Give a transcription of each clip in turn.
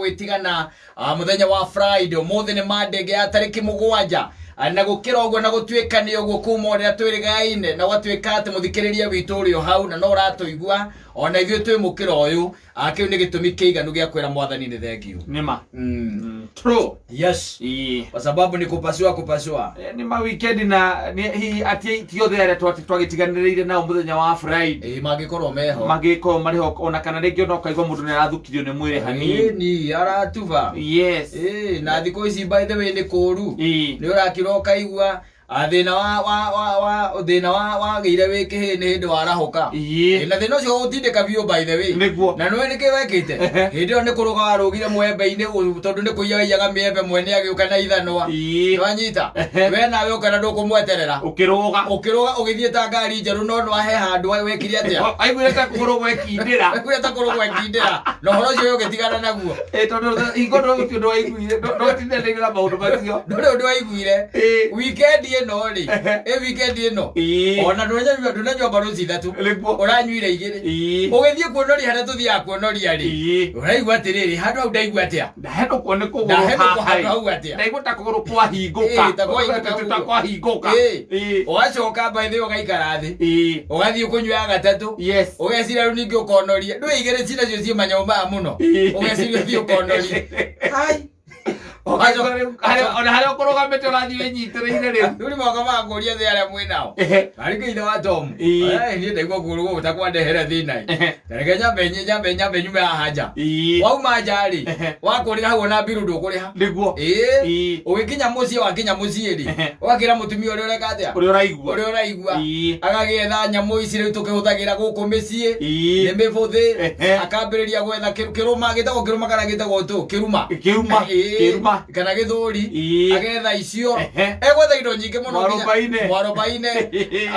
Gwĩtigana, mũthenya wa Friday. Ũmũthĩ nĩ Monday ya tarĩki 7. Na gũkĩra ũguo na gũtuĩka nĩ ũguo kuma ũrĩa twĩrĩgaine na gwatuĩka atĩ mũthikĩrĩria witũ ũrĩ o hau na no ũratũigua ona ithuĩ twĩ mũkĩra ũyũ, kĩu nĩ gĩtũmi kĩiganu gĩa kwĩra mwathani nĩ thengiũ. Nĩma. True. Yes. Ĩĩ. Kwa sababu ni kupasua kupasua. Nĩ ma weekend na nĩ hihi atĩ ti othe arĩa twagĩtiganĩrĩire nao mũthenya wa Friday Ĩĩ, mangĩkorwo meho. Mangĩkorwo marĩ ho, ona kana rĩngĩ ona ũkaigua mũndũ nĩ arathukirio nĩ mwĩrĩ hanini. Ĩni aratuba. Yes. Ĩĩ, na thikũ ici by the way nĩ kũũru. Ĩĩ. Nĩ ũrakira ũkaigua thĩna wa wa wa wa thĩna wa wagĩire wĩ kĩhĩ nĩ hĩndĩ warahũka. Ĩĩ. Ĩĩ, na thĩna ũcio ũgũtindĩka biũ by the way. Nĩguo. Na nĩwe nĩkĩ wekĩte? Hĩndĩ ĩyo nĩ kũrũga warũgire mwembe-inĩ tondũ nĩ kũiya waiyaga mĩembe mwene agĩũka na ithanwa. Ĩĩ. Nĩwanyita? We nawe ũka na ndũkũmweterera. Ũkĩrũga. Ũkĩrũga ũgĩthiĩ ta ngari njerũ, no nĩwahe handũ wekire atĩa? Aiguire ta kũgũrũ gwekindĩra. Wekire ta kũgũrũ gwekindĩra. Na ũhoro ũcio ũgĩtigana naguo. Ĩĩ, tondũ hingo gũtirĩ ũndũ waiguire, ndwatindanĩire na maũndũ macio. Ndũrĩ ũndũ waiguire. Ĩĩ. Weekend ĩno rĩ, ĩ weekend ĩno Ĩĩ. ona ndũnanyua mbaruci 3. Nĩguo. Ũranyuire 2. Ĩĩ. Ũgĩthiĩ kuonoria harĩa tũthiaga kuonoria rĩ, Ĩĩ. ũraigua atĩrĩrĩ, handũ hau ndaigua atĩa? Ndahetũkwo nĩ kũgũrũ. Ndahetũkwo haha handũ hau atĩa? Ndaigua ta kũgũrũ kwahingũka. Ĩĩ, ta kwahingũka Ta ũguo. kwahingũka. Ĩĩ. Ĩĩ. Ũgacoka by the way ũgaikara thĩ, Ĩĩ. ũgathiĩ kũnyua ya gatatũ. Yes. Ũgeciria rĩu ningĩ ũkonoria ndũĩ 2 cinacio ciĩ manyũmbaga mũno. Ĩĩ. Ũgeciria ũthiĩ ũkonorie. Hai. Ũkaigua rĩu ona harĩa ũkũrũgamĩte ũrathiĩ wĩnyitĩrĩire rĩu. Rĩu nĩmoka makũria thĩ arĩa mwĩ nao. Arĩ ithe wa Tom. Ĩĩ. Niĩ ndaigua kũgũrũ gũkũ ta kwandehera thĩna. Ehe. Ta reke nyambe nyume haha nja. Ĩĩ. Wauma nja rĩ, Ehe. wakũrĩra hau ona mbiru ndũkũrĩha. Nĩguo. Ĩĩ. Ĩĩ. Ũgĩkinya mũciĩ, wakinya mũciĩ rĩ, Ehe. ũgakĩra mũtumia ũrĩa ũreka atĩa? Ũrĩa ũraigua. Ũrĩa ũraigua. Ĩĩ. Agagĩetha nyamũ ici rĩu tũkĩhũthagĩra gũkũ mĩciĩ. Ĩĩ. Nĩ mĩbũthĩ. Ehe. Akambĩrĩria gwetha kĩrũma, gĩtagwo kĩrũma kana gĩtagwo tũ? Kĩruma. Kĩruma. Ĩĩ. Kĩruma. Kana gĩthũri. Ĩĩ. Agetha icio. Ehe. Egwetha indo nyingĩ mũno Mwarobaine. Mwarobaine.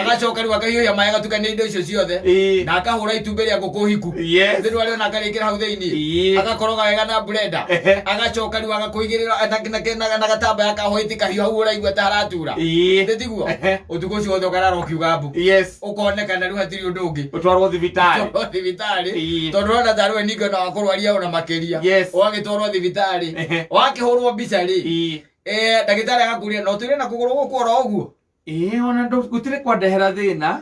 Agacoka rĩu akahiũhia maĩ agatukania indo icio ciothe. Ĩĩ. Na akahũra itumbĩ rĩa ngũkũ hiku. Yes. Thĩ ndwarĩona akarĩkĩra hau thĩinĩ. Ĩĩ. Agakoroga wega na blender. Ehe. Agacoka rĩu agakũigĩrĩra na gatambaya ka white kahiũ hau ũraigua ta haratura. Ĩĩ. Thĩ tiguo? Ehe. Ũtukũ ũcio wothe ũkarara ũkiuga mbu. Yes. Ũkonekana rĩu hatirĩ ũndũ ũngĩ. Ũtwarwo thibitarĩ. Ũtwarwo thibitarĩ. Ĩĩ. Tondũ ũrona tarĩ we ningĩ ona wakũrwaria ona makĩria. Yes. Ũgagĩtwarwo thibitarĩ. Ehe. Wakĩhũrwo mbica rĩ, Ĩĩ. Ndagĩtarĩ agakũria no tũire na kũgũrũ gũkũ oro ũguo. Ĩĩ, ona gũtirĩ kwandehera thĩna.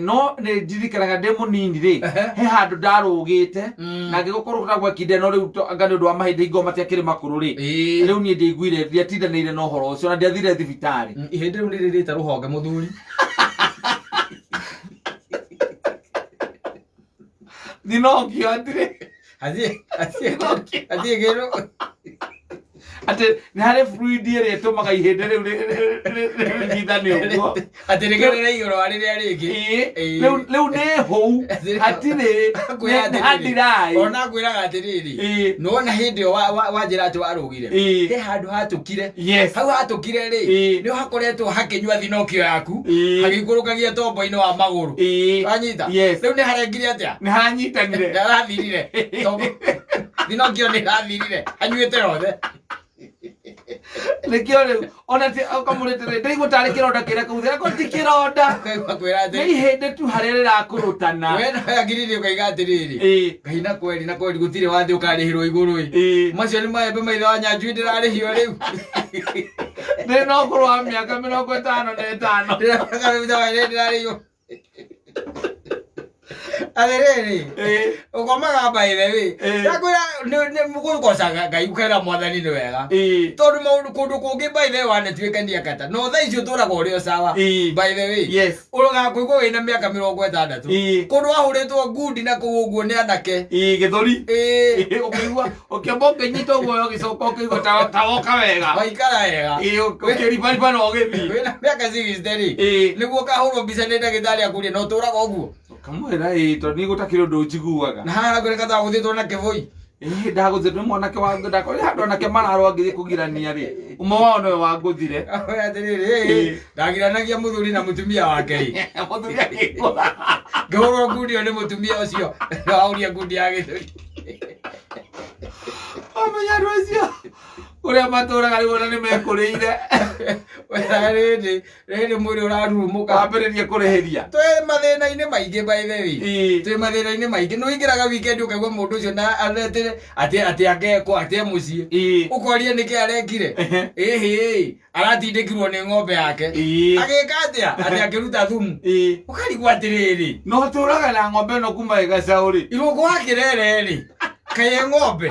No nĩ ndirikanaga ndĩ mũnini rĩ, Ehe. he handũ ndarũgĩte na ngĩgũkorwo ta gwekinde, no rĩu anga nĩ ũndũ wa mahĩndĩ hingo matiakĩrĩ makũrũ rĩ, Ĩĩ. rĩu niĩ ndiaiguire, ndiatindanĩire na ũhoro ũcio na ndiathire thibitarĩ. Ihĩndĩ rĩu nĩ rĩrĩte rũhonge mũthuri. Thinokio hatirĩ. Hatirĩ kĩndũ. Atĩ nĩ harĩ fluid ĩrĩa ĩtũmaga ihĩndĩ rĩu rĩnyitane ũguo. Atĩ rĩgerere igũrũ wa rĩrĩa rĩngĩ. Ĩĩ. Ĩĩ. Rĩu nĩ hũu, hatirĩ Akwĩra nĩ atĩrĩrĩ, hadirai. Ona akwĩraga atĩrĩrĩ, Ĩĩ. nĩwona hĩndĩ ĩyo wanjĩra atĩ warũgire, Ĩĩ. he handũ hatũkire. Yes. Hau hatũkire rĩ, Ĩĩ. nĩ hakoretwo hakĩnyua thinokio yaku, Ĩĩ. hagĩikũrũkagia tombo-inĩ wa magũrũ. Ĩĩ. Wanyita? Yes. Rĩu nĩ harengire atĩa? Nĩ haranyitanire. Nĩ harathirire. Tombo thinokio nĩ ĩrathirire, anyuĩte yothe. Nĩkĩo rĩu ona ti ũkamũrĩte rĩ, ndaigua tarĩ kĩronda kĩrĩa kũu thĩ, ko ti kĩronda. Ũkaigua kwĩra Nĩ atĩ ihĩndĩ tu harĩa rĩrakũrũtana. we nawe akiriri ũkaiga atĩrĩrĩ, Ĩĩ. Ngai na kweri na kweri gũtirĩ wathĩ ũkarĩhĩrwo igũrũ ĩ. Ĩĩ. Macio nĩ maembe maithe wa Nyanjui ndĩrarĩhio rĩu. Ndĩ na ũkũrũ wa mĩaka 55. Ndĩrarĩhio. Atĩrĩrĩ, Ĩĩ. ũkomaga by the way. Ĩĩ. Ndakwĩra nĩ gũgocaga Ngai ũkera mwathani nĩ wega. Ĩĩ. Tondũ maũndũ kũndũ kũngĩ by the way wanatuĩkania kata. No thaa ici ũtũraga ũrĩ o sawa. Ĩĩ. By the way. Yes. Ũgakũigua wĩna mĩaka 60. Ĩĩ. Kũndũ wahũrĩtwo ngundi na kũu ũguo nĩ anake. Ĩĩ, gĩthũri. Ĩĩ. Ĩĩ, ũkĩigua ũkĩamba ũkĩnyita ũguo ũgĩcoka ũkĩigua ta woka wega. Waikara wega. Ĩĩ, ũkĩribariba na ũgĩthiĩ. Wĩna mĩaka 60 rĩ, Ĩĩ. nĩguo ũkahũrwo mbica nĩ ndagĩtarĩ akũrie na ũtũraga ũguo. Ũkamwĩra ĩĩ, tondũ niĩ gũtakĩrĩ ũndũ njiguaga. Na haha kwĩrĩ kata gũthĩtwo na kĩbũi. Ĩĩ, ndagũthire nĩ mwanake wa ndakorire handũ anake mararũa ngĩthiĩ kũgirania rĩ, ũmwe wao nĩwe wangũthire. Akwĩra atĩrĩrĩ, ĩĩ, Ĩĩ. ndagiranagia mũthuri na mũtumia wake ĩ. Mũthuri akĩngũtha. Ngĩhũrwo ngundi ĩyo nĩ mũtumia ũcio wauria ngundi ya gĩthũri. Amenya andũ acio ũrĩa matũraga rĩu ona nĩ mekũrĩire. Wena rĩrĩ rĩrĩ mwĩrĩ ũrarurumũka. Wambĩrĩrie kũrĩhĩria. Twĩ mathĩna-inĩ maingĩ by the way. Ĩĩ. Twĩ mathĩna-inĩ maingĩ. Nĩ ũingĩraga weekend ũkaigua mũndũ ũcio na arete atĩ atĩ angekwo atĩ e mũciĩ. Ĩĩ. Ũkoria nĩkĩ arekire. Ehe. Ĩhĩ aratindĩkirwo nĩ ng'ombe yake. Ĩĩ. Agĩka atĩa? Atĩ akĩruta thumu. Ĩĩ. Ũkarigwo atĩrĩrĩ. No tũraga na ng'ombe ĩno kuma ĩgacaũ rĩ. Irũngũ wa kĩrere rĩ. Kaĩ e ng'ombe.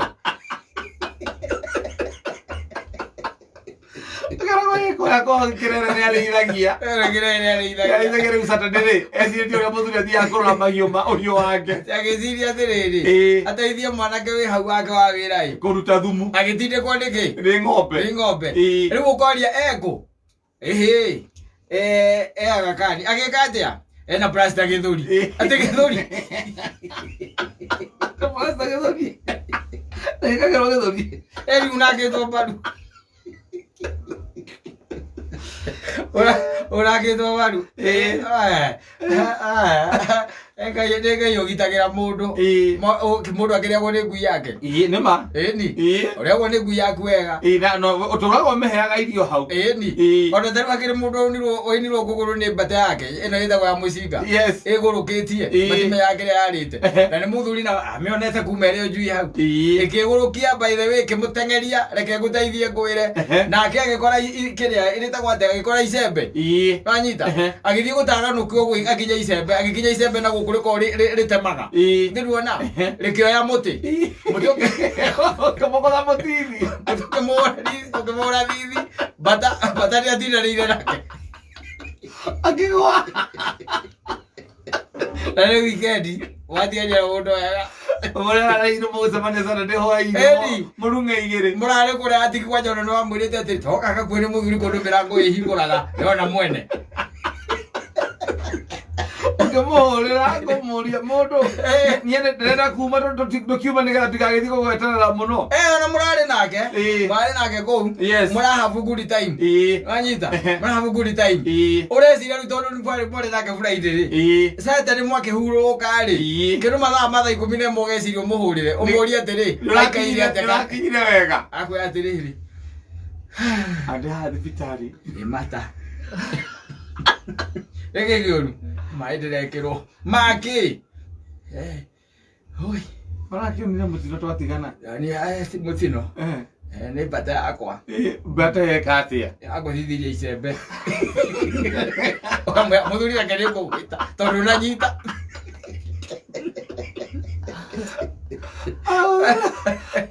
Akaragwo gĩkũra kwa kĩrere nĩ arĩithagia. Kĩrere arĩithagia. Arĩithagia rĩu Saturday rĩ. Ecirĩtie ũrĩa mũthuri athiaga kũrora mahiũ ma ũhiũ wake. Agĩciria atĩrĩrĩ. Ĩĩ. Ateithie mwanake wĩ hau wake wa wĩra ĩ. Kũruta thumu. Agĩtindĩkwo nĩkĩ? Nĩ ng'ombe. Nĩ ng'ombe. Ĩĩ. Rĩu ũkoria ekũ? Ĩhĩ. E agakani. Agĩka atĩa? Ena plasta gĩthũri. Ĩĩ. Atĩ gĩthũri. Plasta gĩthũri. Ĩkagĩrwo gĩthũri. Eri unakĩtwo mbaru. Ũrakĩtwo mbaru. Ĩĩ. Ngai nĩ Ngai ũgitagĩra mũndũ. Ĩĩ. Mũndũ akĩrĩagwo nĩ ngui yake. Ĩĩ nĩ ma. Ĩni. Ĩĩ. Ũrĩagwo nĩ ngui yaku wega. Ĩĩ na no ũtũraga ũmĩheaga irio hau. Ĩni. Ĩĩ. Ona tarĩu hakĩrĩ mũndũ ũinirwo kũgũrũ nĩ mbata yake ĩno ĩtagwo ya mũcinga. Yes. Ĩgũrũkĩtie. Ĩĩ. Matime yake ĩrĩa yarĩte. Ehe. Na nĩ mũthuri na amĩonete kuma ĩrĩ o njui hau. Ĩĩ. Ĩkĩgũrũkia by the way ĩkĩmũteng'eria reke ngũteithie ngwĩre. Ehe. Nake agĩkora kĩrĩa ĩrĩtagwo atĩa agĩkora icembe. Ĩĩ. Wanyita? Ehe. Agĩthiĩ gũtaganũkio ũguo akinya icembe agĩkinya icembe na gũkũ rĩkoragwo rĩtemaga. Ĩĩ. Ndĩruona? Ehe. Rĩkĩoya mũtĩ. Ĩĩ. Mũtĩ Ũkĩmũgũtha mũtithi. ũkĩmũhũra thithi. Bata bata nĩatindanĩire nake. Akĩgwa. Na nĩ weekend watiganĩra mũndũ wega. Mũrĩa araire mũgũcemania Saturday hwaĩ-inĩ. Ĩni. Mũrung'e igĩrĩ. Mũrarĩ kũrĩa atiki kwanja ona nĩwamwĩrĩte atĩ toka gakuhĩ nĩ mũthuri kũndũ mĩrango ĩhingũraga yona mwene. Ũkĩmũhũrĩra ngũmũria mũndũ. Ĩĩ. Niĩ ndĩrenda kuma ndũkiuma nĩgetha ndigagĩthiĩ gũgweterera mũno. Eh ona mũrarĩ nake. Ĩĩ. Mũrarĩ nake kũu. Yes. Mũrahabu good time. Ĩĩ. Wanyita? Ehe. Mũrahabu good time. Ĩĩ. Ũreciria rĩu tondũ nĩ mwarĩ nake Friday rĩ. Ĩĩ. Saturday mwakĩhurũka rĩ. Ĩĩ. Kĩndũ mathaa ma thaa 11 ũgeciria ũmũhũrĩre. Ũmũrie atĩrĩ. Aikaire atĩa ka- Nĩũrakinyire wega. Akwĩra atĩrĩrĩ. Andĩ haha thibitarĩ. Nĩ mata. Rĩngĩ kĩũru. Maĩ ndĩrekĩrwo. Makĩ. Eh. Oi. Marakĩonire mũtino twatigana. Yani aya ti mũtino. Eh. Eh, Nĩ mbata yakwa. Ĩĩ, Mbata yeka atĩa? Agũthithirie icembe. Ũkamwĩra mũthuri reke nĩ ngũgwĩta tondũ ũranyita.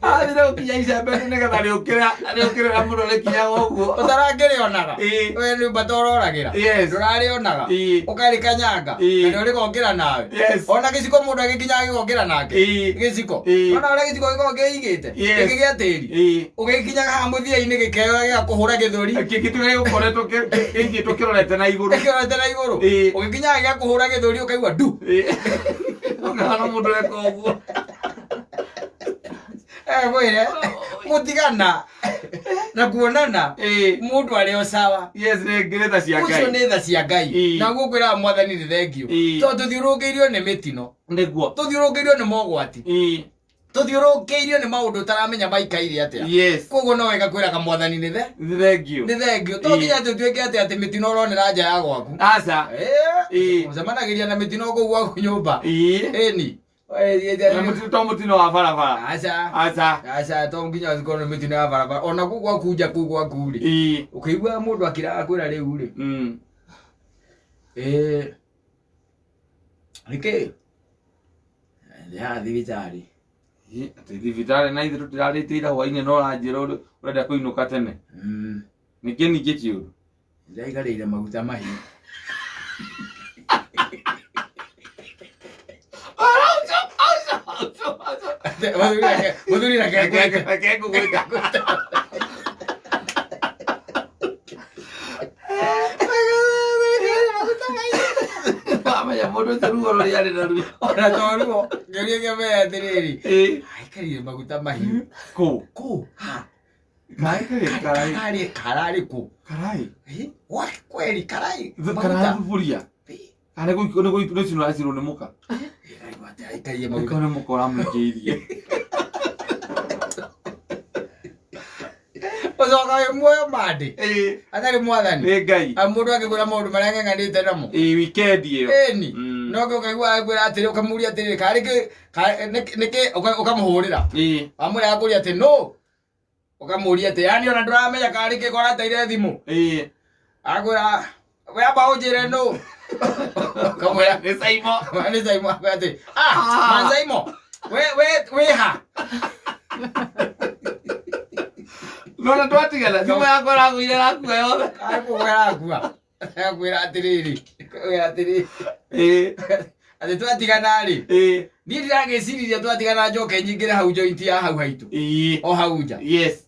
Athire gũkinya icembe nĩgetha rĩũkĩrĩra mũno rĩkinyaga ũguo. Ũtarakĩrĩonaga. Ĩĩ. We nĩ mbata ũroragĩra. Yes. Ndũrarĩonaga. Ĩĩ. Ũkarĩkanyanga. Ĩĩ. Na nĩ ũrĩgongera nawe. Yes. Ona gĩciko mũndũ agĩkinya agĩgongera nake. Ĩĩ. Gĩciko. Ĩĩ. Ona ũrĩa gĩciko gĩkoragwo kĩigĩte. Yes. Gĩkĩ gĩa tĩri. Ĩĩ. Ũgĩkinyaga haha mũthia-inĩ gĩkeoya gĩgakũhũra gĩthũri. Kĩngĩtuĩka gĩgũkoretwo kĩigĩtwo kĩrorete na igũrũ. Gĩkĩrorete na igũrũ. Ĩĩ. Ũgĩkinyaga gĩgakũhũra gĩthũri ũkaigua ndu. Ĩĩ. Ũkahana mũndũ eka ũguo. Ngwĩre gũtigana na kuonana Ĩĩ. mũndũ arĩ o sawa. Yes, nĩ tha cia Ũcio Ngai. nĩ tha cia Ngai. Ĩĩ. Naguo kwĩraga mwathani nĩ thengio. Ĩĩ. Tondũ tũthiũrũrũkĩirio nĩ mĩtino. Nĩguo. Tũthiũrũrũkĩirio nĩ mogwati. Ĩĩ. Tũthiũrũrũkĩirio nĩ maũndũ ũtaramenya maikaire atĩa. Yes. Koguo no wega kwĩraga mwathani nĩ the Nĩ thengio. nĩ thengio. To Ĩĩ. nginya atĩ ũtuĩke atĩ atĩ mĩtino ũronera nja ya gwaku. Aca. Ĩĩ. Ĩĩ. Ũcemanagĩria na mĩtino kũu gwaku nyũmba. Ĩĩ. Ĩni. Na mũtino to mũtino wa barabara. Aca. Aca. Aca to nginya ũkorwo nĩ mĩtino ya barabara. Ona kũu gwaku nja kũu gwaku rĩ. Ĩĩ. Ũkĩigua mũndũ akĩraga kwĩra rĩu rĩ. Mm. Ĩĩ. Nĩkĩ? Ndĩ haha thibitarĩ. Ĩĩ, atĩ thibitarĩ na ithuĩ tũtirarĩte ira hwainĩ no ũranjĩra ũrenda kũinũka tene. Nĩkĩ ningĩ kĩũru? Ndĩraikarĩire maguta mahiũ. Mũthuri reke ngwĩte. Reke ngũgwĩta. Wamenya mũndũ ũcio ruo rũrĩa arĩ naruo. Ona to ruo. Ngĩũria kĩambere atĩrĩrĩ. Ĩĩ. Aikarire maguta mahiũ. Kũ? Kũ? Ha. Karai karai. Kararĩ kararĩ kũ? Karai. Ĩ, Wa kweli karai. Karai thuburia. Kana nĩ gũcinwo acinwo nĩ mũka. Aikarire maguta. Nĩkĩo nĩ mũka ũramũikĩirie. Ũcoka wĩ muoyo Monday. Ĩĩ. Atarĩ mwathani. Nĩ Ngai. A mũndũ akĩkwĩra maũndũ marĩa ng'eng'anĩte namo. Ĩĩ, weekend ĩyo. Ĩni. Mm. No ũkaigua agĩkwĩra atĩrĩ, ũkamũria atĩrĩrĩ, karĩ kĩ, nĩkĩ, ũkamũhũrĩra. Ĩĩ. Wamwĩra akũria atĩ no. Ũkamũria atĩ yani ona ndũramenya karĩ kĩ korateire thimũ. Ĩĩ. Akwĩra we amba ũnjĩre nũ. Ũkamwĩra Nĩ Saimo. nĩ Saimo, akwĩra atĩ ah, man Saimo. We we wĩ ha? No na twatigana thimũ yakwa ĩragũire ĩrakua yothe. Akũgwĩra akua. Akwĩra atĩrĩrĩ, akwĩra atĩrĩrĩ. Ĩĩ. Atĩ twatigana rĩ, Ĩĩ. niĩ ndiragĩciririe twatigana njoke nyingĩre hau joint ya hau haitũ. Ĩĩ. O hau nja. Yes.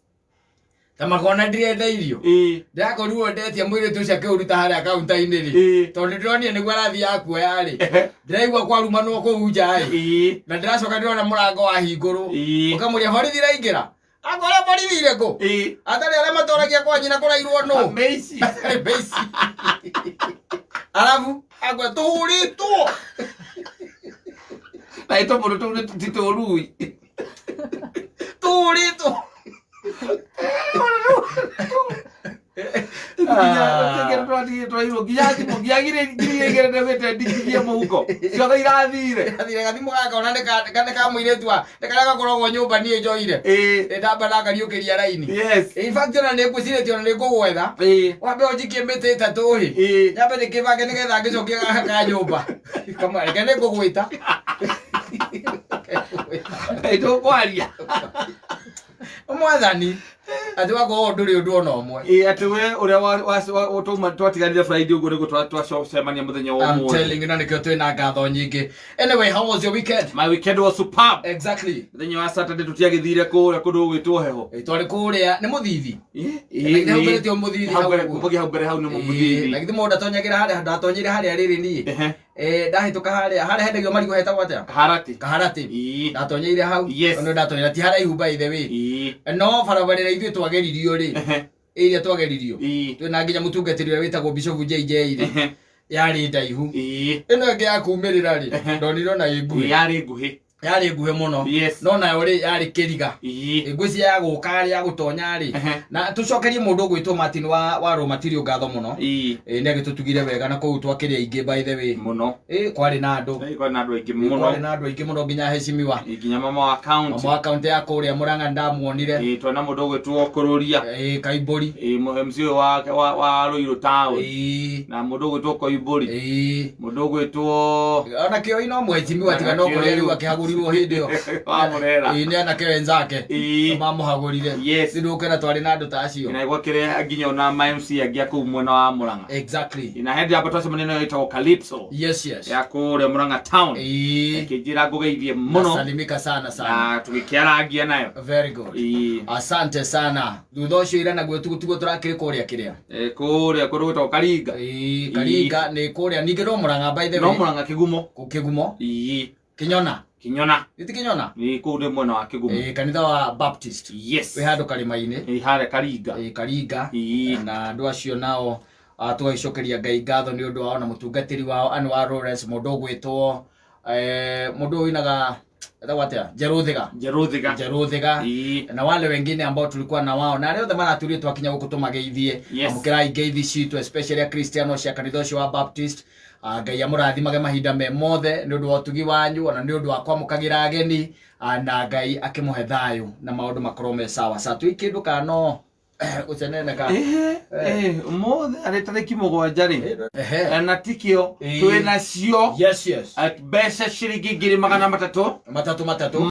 Ta makona ndirenda irio. Ĩĩ. Ndĩrakorirwo ndetia mũirĩtu ũcio akĩũruta harĩa kaunta-inĩ rĩ. Ĩĩ. Tondũ ndĩronire nĩguo arathiĩ akuoya rĩ. Ndĩraigua kwarumanwo kũu nja rĩ. Ĩĩ. Na ndĩracoka ndĩrona mũrango wahingũrwo. Ĩĩ. Ũkamũria borithi iraingĩra. Akwĩra borithi irĩkũ? Ĩĩ. Atarĩ arĩa matoragia kwa nyina kũrairwo nũ? Meici. Atarĩ mbeici. Arabu akwĩra tũhũrĩtwo. Na ĩto mũndũ tũu nĩ ti tũrui. Tũhũrĩtwo. Twairwo nginya thimũ nginya 2,000 ndĩgwĩte ndikithie mũhuko ciothe irathire. Athire gathimũ gaka ona nĩ ka mũirĩtu wa nĩ karĩa gakoragwo nyũmba niĩ njoire. Ĩĩ. Ndamba ndakariũkĩria raini. Yes. In fact ona nĩ ngwĩcirĩtie ona nĩ ngũgwetha. Ĩĩ. Wambe ũnjikie mĩtĩ ĩtatũ ĩ. Ĩĩ. Nyambe ndĩkĩbange nĩgetha ngĩcokie gaka ka nyũmba. Kama reke nĩ ngũgwĩta. Ĩ tũkwaria. Mwathani atĩ wakorwo ndũrĩ ũndũ ona ũmwe. Ĩ atĩ we ũrĩa twauma twatiganire Friday ũguo nĩguo twacemania mũthenya wa I'm ũmũthĩ. telling you na nĩkĩo twĩna ngatho nyingĩ. Anyway, how was your weekend? My weekend was superb. Exactly. Mũthenya wa Saturday tũtiagĩthire kũrĩa kũndũ gũgwĩtwo heho. Ĩ, twarĩ kũrĩa nĩ mũthithi. Ĩ, Na ĩ, hau mbere ti mũthithi hau hau mbere ũguo. kumbagia hau mbere hau nĩ Ĩ, na mũthithi. githĩ mũndũ ndatonyagĩra harĩa ndatonyire harĩa rĩrĩ niĩ. Ehe. Ndahĩtũka harĩa harĩa hendagio marigũ hetagwo atĩa? Kaharati. Kaharati. Ĩ. Ndatonyeire hau. Yes. Ono ndatonyera ti haraihu by the way. Ĩ. No barabara ĩrĩa ithuĩ twageririo rĩ, Ehe. ĩrĩa twageririo. Ĩ. Twĩna nginya mũtungatĩri ũrĩa wĩtagwo Bishop JJ rĩ, Ehe. yarĩ ndaihu. Ĩ. Ĩno ĩngĩ ya kumĩrĩra rĩ, Ehe. ndonire ona ĩ nguhĩ. Yarĩ nguhĩ. Yarĩ nguhĩ mũno. Yes. No nayo rĩ yarĩ kĩriga. Ĩ. Ngwĩciria ya gũka rĩ ya gũtonya rĩ. Ehe. Na tũcokerie mũndũ ũgwĩtwo Martin wa Raw Material ngatho mũno. Ĩ. Ĩ, nĩ agĩtũtugire wega na kũu twakĩrĩ aingĩ by the way. Mũno. Ĩ, kwarĩ na andũ. Ĩ, kwarĩ na andũ aingĩ Ĩ, kwarĩ mũno. na andũ aingĩ mũno nginya heshimiwa. Ĩ, nginya mama wa county. Mama wa county ya kũrĩa Murang'a ndamuonire. Ĩ, twena mũndũ ũgwĩtwo Kũrũria. Ĩ, Kaimbũri. Ĩ, MC ũyũ wa Ruiru town. Ĩ. Na mũndũ ũgwĩtwo Koimbũri. Ĩ. Mũndũ ũgwĩtwo Ona kĩoi no mheshimiwa tiga no kũrĩa rĩu akĩhagũrirwo hĩndĩ ĩyo. wa Murera. Ĩ, nĩ anake wenzake. Ĩ. Mamũhagũrire. Yes. Nĩ ndũkĩona twarĩ na andũ ta acio. Na gwakĩrĩ nginya ona ma MC angĩ a kũu mwena wa Murang'a. Exactly. Na hĩndĩ yakwa twacemania nayo ĩtagwo Calypso Yes, yes. ya kũrĩa Murang'a town. Ĩ. Ĩkĩnjĩra ngũgeithie mũno Nasalimika sana sana. na tũgĩkĩarangia nayo. Very good. Ĩ. Asante sana. Thutha ũcio ira naguo tiguo tũrakĩrĩ kũrĩa kĩrĩa. Ĩ, kũrĩa kũndũ gwĩtagwo Karinga. Ĩ, Karinga nĩ kũrĩa ningĩ no Murang'a by the No way. Murang'a Kĩgumo. Kĩgumo. Ĩ. Kĩnyona. Kĩnyona. Nĩ ti Kĩnyona? Ĩ, kũu nĩ mwena wa Kĩgumo. Ĩ, kanitha wa Baptist. Yes. Wĩ handũ karĩma-inĩ. Ĩ, harĩa Karinga. Ĩ, Karinga. Ĩ. Na andũ acio nao tũgagĩcokeria Ngai ngatho nĩ ũndũ wao na mũtungatĩri wao Anwar Lawrence mũndũ ũgwĩtwo mũndũ ũyũ ũinaga etagwo atĩa? Njerũthiga. Njerũthiga. Njerũthiga. Ĩ. Na wale wengine ambao tulikuwa na wao na arĩa othe maraturie twakinya gũkũ tũmageithie. Yes. Amũkĩrai ngeithi citũ especially akristiano cia kanitha ũcio wa Baptist. Ngai amũrathimage mahinda me mothe nĩ ũndũ wa ũtugi wanyu ona nĩ ũndũ wa kwamũkagĩra ageni, na Ngai akĩmũhe thayũ na maũndũ makorwo me sawa sawa. Twĩ kĩndũ kana no gũcenene ka Ũmũthĩ arĩ tarĩki 7 rĩ. Ehe. Na tikĩo Ĩ. twĩnacio. Yes, yes. Mbeca ciringi 300,000. Matatũ matatũ.